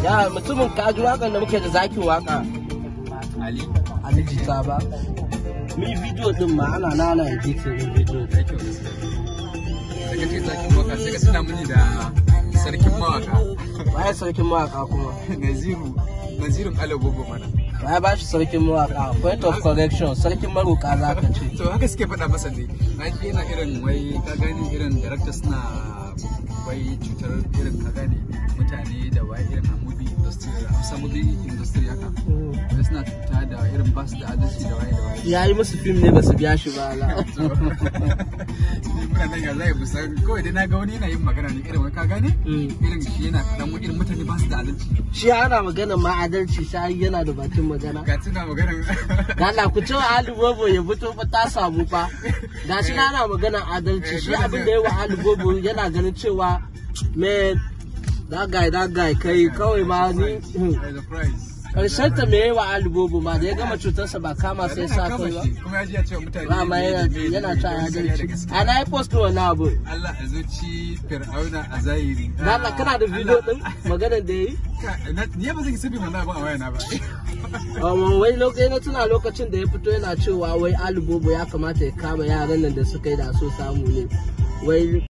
Ya mutumin kaji wakan da muke da zakin waka. Ali. Ali Jita ba. Mi video din ma ana nana editing din video. Da kyau gaskiya. Da kace zakin waka sai ka tuna mini da sarkin mawaka. Waye sarkin mawaka kuma? Naziru, Nazirun Alagogo mana. Waye ba shi sarkin mawaka? Point of correction, sarkin maroka za ka ce. To haka suke faɗa masa ne. Na ji yana irin wai ka gane irin directors suna wai cutar irin ka gane mutane da wai irin a movie industry, Hausa movie industry haka. Wai suna cuta da irin basu da adalci da waye da waye. Ya yi musu fim ne ba su biya shi ba. Allah. Ni muna nan ga zai musan kawai dai na ga wani yana yin magana ne irin wai ka gane irin shi yana dan irin mutane ba su da adalci. Shi ana magana ma adalci, shi yana da bakin magana. Ga tuna magana. Allah ku cewa Ali Bobo ya fito fa ta samu fa. Ga shi ana magana adalci, shi abin da ya wa Ali Bobo yana ganin cewa man, that guy kai kawai ma ni. Karshen ta me wa Ali Bobo ma da ya gama cutarsa ba kama sai sa kai ba. Kuma ya ji ya ce wa mutane Ba ma yana ta adalci. A na yi post wannan abu. Allah a zuci Fir'auna a zahiri. Allah kana da video din maganar da yayi? Ni ba zan yi sabi wannan abin a wayana ba. Wai lokacin na tuna lokacin da ya fito yana cewa wai Ali Bobo ya kamata ya kama yaran nan da suka yi da so samu ne. Wai